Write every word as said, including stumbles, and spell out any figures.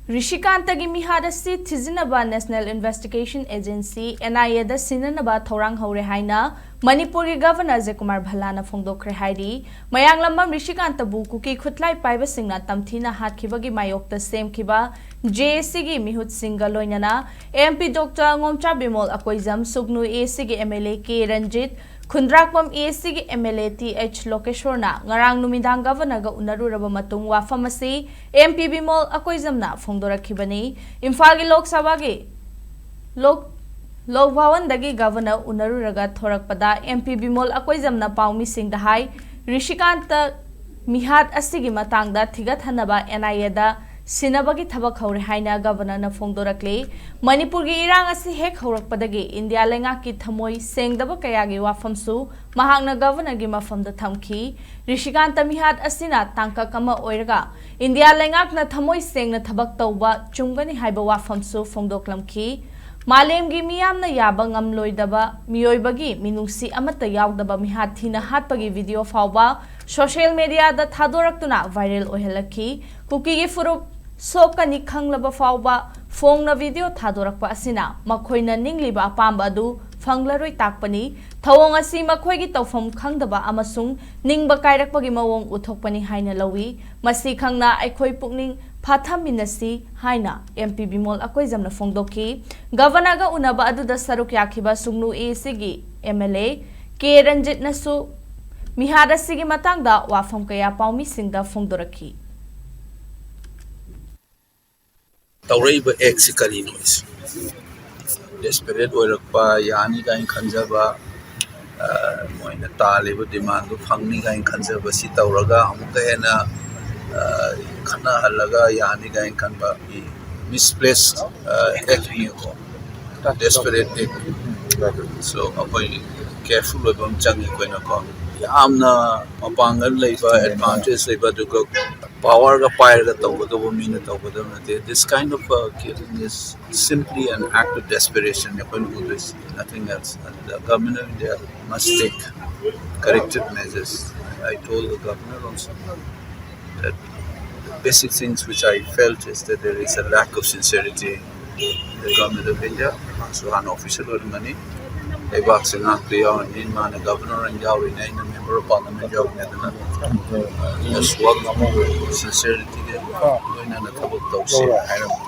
ꯔꯤꯁꯤꯀꯥꯟꯇꯒꯤ ꯃꯤꯍꯥꯠ ꯑꯁꯤ ꯊꯤꯖꯤꯟꯅꯕ National Investigation Agency, N I A ꯗ ꯁꯤꯟꯅꯅꯕ ꯊꯧꯔꯥꯡ ꯍꯧꯔꯦ ꯍꯥꯏꯅ ꯃꯅꯤꯄꯨꯔꯒꯤ Governor ꯖꯦꯀꯨꯃꯥꯔ ꯚꯜꯂꯥꯅ ꯐꯣꯡꯗꯣꯛꯈ꯭ꯔꯦ ꯍꯥꯏꯔꯤ꯫ ꯃꯌꯥꯡꯂꯝꯕꯝ ꯔꯤꯁꯤꯀꯥꯟꯇꯕꯨ ꯀꯨꯀꯤ ꯈꯨꯠꯂꯥꯏ ꯄꯥꯏꯕꯁꯤꯡꯅ ꯇꯝꯊꯤꯅ ꯍꯥꯠꯈꯤꯕꯒꯤ ꯃꯥꯌꯣꯛꯇ ꯁꯦꯝꯈꯤꯕ J A C ꯒꯤ ꯃꯤꯍꯨꯠꯁꯤꯡꯒ ꯂꯣꯏꯅꯅ M P Doctor ꯉꯣꯝꯆꯥ Bimol Akoijam, ꯁꯨꯒꯅꯨ A C ꯒꯤ M L A K Ranjit, Khundrakpam A C ꯒꯤ M L A T H ꯂꯣꯀꯦꯁꯣꯔꯅ ꯉꯔꯥꯡ ꯅꯨꯃꯤꯗꯥꯡ Governorꯒ ꯎꯅꯔꯨꯔꯕ ꯃꯇꯨꯡ ꯋꯥꯐꯝ ꯑꯁꯤ M P ꯕꯤꯃꯣꯜ ꯑꯀꯣꯏꯖꯝꯅ ꯐꯣꯡꯗꯣꯔꯛꯈꯤꯕꯅꯤ꯫ ꯏꯝꯐꯥꯜꯒꯤ ꯂꯣꯛ ꯁꯚꯥꯒꯤ ꯂꯣꯛ ꯂꯣꯛ ꯚꯋꯟꯗꯒꯤ Governor ꯎꯅꯔꯨꯔꯒ ꯊꯣꯔꯛꯄꯗ M P ꯕꯤꯃꯣꯜ ꯑꯀꯣꯏꯖꯝꯅ ꯄꯥꯎꯃꯤꯁꯤꯡꯗ ꯍꯥꯏ, ꯔꯤꯁꯤꯀꯥꯟꯇ ꯃꯤꯍꯥꯠ ꯑꯁꯤꯒꯤ ꯃꯇꯥꯡꯗ ꯊꯤꯒꯠꯍꯟꯅꯕ N I A ꯗ ꯁꯤꯟꯅꯕꯒꯤ ꯊꯕꯛ ꯍꯧꯔꯦ ꯍꯥꯏꯅ Governorꯅ ꯐꯣꯡꯗꯣꯔꯛꯂꯤ꯫ ꯃꯅꯤꯄꯨꯔꯒꯤ ꯏꯔꯥꯡ ꯑꯁꯤ ꯍꯦꯛ ꯍꯧꯔꯛꯄꯗꯒꯤ ꯏꯟꯗꯤꯌꯥ ꯂꯩꯉꯥꯛꯀꯤ ꯊꯃꯣꯏ ꯁꯦꯡꯗꯕ ꯀꯌꯥꯒꯤ ꯋꯥꯐꯝꯁꯨ ꯃꯍꯥꯛꯅ Governorꯒꯤ ꯃꯐꯝꯗ ꯊꯝꯈꯤ꯫ ꯔꯤꯁꯤꯀꯥꯟꯇ ꯃꯤꯍꯥꯠ ꯑꯁꯤꯅ ꯇꯥꯡꯀꯛ ꯑꯃ ꯑꯣꯏꯔꯒ ꯏꯟꯗꯤꯌꯥ ꯂꯩꯉꯥꯛꯅ ꯊꯃꯣꯏ ꯁꯦꯡꯅ ꯊꯕꯛ ꯇꯧꯕ ꯆꯨꯝꯒꯅꯤ ꯍꯥꯏꯕ ꯋꯥꯐꯝꯁꯨ ꯐꯣꯡꯗꯣꯛꯂꯝꯈꯤ꯫ ꯃꯥꯂꯦꯝꯒꯤ ꯃꯤꯌꯥꯝꯅ ꯌꯥꯕ ꯉꯝꯂꯣꯏꯗꯕ ꯃꯤꯑꯣꯏꯕꯒꯤ ꯃꯤꯅꯨꯡꯁꯤ ꯑꯃꯠꯇ ꯌꯥꯎꯗꯕ ꯃꯤꯍꯥꯠ ꯊꯤꯅ ꯍꯥꯠꯄꯒꯤ video ꯐꯥꯎꯕ social mediaꯗ ꯊꯥꯗꯣꯔꯛꯇꯨꯅ viral ꯑꯣꯏꯍꯜꯂꯛꯈꯤ꯫ ꯀꯨꯀꯤꯒꯤ ꯐꯨꯔꯨꯞ ꯁꯣꯛꯀꯅꯤ ꯈꯪꯂꯕ ꯐꯥꯎꯕ ꯐꯣꯡꯅ video ꯊꯥꯗꯣꯔꯛꯄ ꯑꯁꯤꯅ ꯃꯈꯣꯏꯅ ꯅꯤꯡꯂꯤꯕ ꯑꯄꯥꯝꯕ ꯑꯗꯨ ꯐꯪꯂꯔꯣꯏ ꯇꯥꯛꯄꯅꯤ꯫ ꯊꯧꯑꯣꯡ ꯑꯁꯤ ꯃꯈꯣꯏꯒꯤ ꯇꯧꯐꯝ ꯈꯪꯗꯕ ꯑꯃꯁꯨꯡ ꯅꯤꯡꯕ ꯀꯥꯏꯔꯛꯄꯒꯤ ꯃꯑꯣꯡ ꯎꯠꯊꯣꯛꯄꯅꯤ ꯍꯥꯏꯅ ꯂꯧꯏ꯫ ꯃꯁꯤ ꯈꯪꯅ ꯑꯩꯈꯣꯏ ꯄꯨꯛꯅꯤꯡ ꯐꯥꯊꯃꯤꯟꯅꯁꯤ ꯍꯥꯏꯅ M P ꯕꯤꯃꯣꯜ ꯑꯀꯣꯏꯖꯝꯅ ꯐꯣꯡꯗꯣꯛꯈꯤ꯫ Governorꯒ ꯎꯅꯕ ꯑꯗꯨꯗ ꯁꯔꯨꯛ ꯌꯥꯈꯤꯕ ꯁꯨꯒꯅꯨ A C ꯒꯤ M L A K ꯔꯟꯖꯤꯠꯅꯁꯨ ꯃꯤꯍꯥꯠ ꯑꯁꯤꯒꯤ ꯃꯇꯥꯡꯗ ꯋꯥꯐꯝ ꯀꯌꯥ ꯄꯥꯎꯃꯤꯁꯤꯡꯗ ꯐꯣꯡꯗꯣꯔꯛꯈꯤ꯫ ꯇꯧꯔꯛꯏꯕ actꯁꯤ ꯀꯔꯤꯅꯣ? Desperate ꯑꯣꯏꯔꯛꯄ, ꯌꯥꯅꯤ ꯀꯥꯏꯅ ꯈꯟꯖꯕ, ꯑ, ꯃꯣꯏꯅ ꯇꯥꯜꯂꯤꯕ demandꯗꯨ ꯐꯪꯅꯤ ꯀꯥꯏꯅ ꯈꯟꯖꯕ, ꯁꯤ ꯇꯧꯔꯒ ꯑꯃꯨꯛꯀ ꯍꯦꯟꯅ, ꯑ, ꯈꯠꯅꯍꯜꯂꯒ ꯌꯥꯅꯤ ꯀꯥꯏꯅ ꯈꯟꯕ, ꯃꯤ misplaced, ꯑ, actꯅꯤꯀꯣ꯫ Desperate act꯫ So ꯑꯩꯈꯣꯏ careful ꯑꯣꯏꯕ ꯑꯃ ꯆꯪꯉꯤ ꯑꯩꯈꯣꯏꯅꯀꯣ꯫ ꯌꯥꯝꯅ ꯃꯄꯥꯡꯒꯜ ꯂꯩꯕ, advantage ꯂꯩꯕ, ꯑꯗꯨꯒ powerꯒ ꯄꯥꯏꯔꯒ ꯇꯧꯒꯗꯧꯕ ꯃꯤꯅ ꯇꯧꯒꯗꯕ ꯅꯠꯇꯦ꯫ This kind of, uh, killing is simply an act of desperation꯫ ꯑꯩꯈꯣꯏꯅ ꯎꯗꯣꯏꯁꯤ, nothing else꯫ And the government of India must take corrective measures꯫ I told the governor also that the Basic things which I felt is that there is a lack of sincerity in the government of India. ꯃꯥꯁꯨ ꯍꯥꯟꯅ official ꯑꯣꯏꯔꯝꯕꯅꯤ, ꯂꯩꯕꯥꯛꯁꯦ ꯉꯥꯛꯄ ꯌꯥꯎꯔꯤꯅꯤ, ꯃꯥꯅ governor ꯑꯣꯏꯅ ꯌꯥꯎꯔꯤꯅꯤ, ꯑꯩꯅ member of parliament ꯌꯥꯎꯔꯤꯅꯤ꯫ ꯑꯗꯨꯅ let's ꯋꯥꯛ ꯁꯤꯟꯁꯤꯌꯔꯤꯇꯤꯒ ꯂꯣꯏꯅꯅ ꯊꯕꯛ ꯇꯧꯁꯤ ꯍꯥꯏꯔꯝꯕ꯫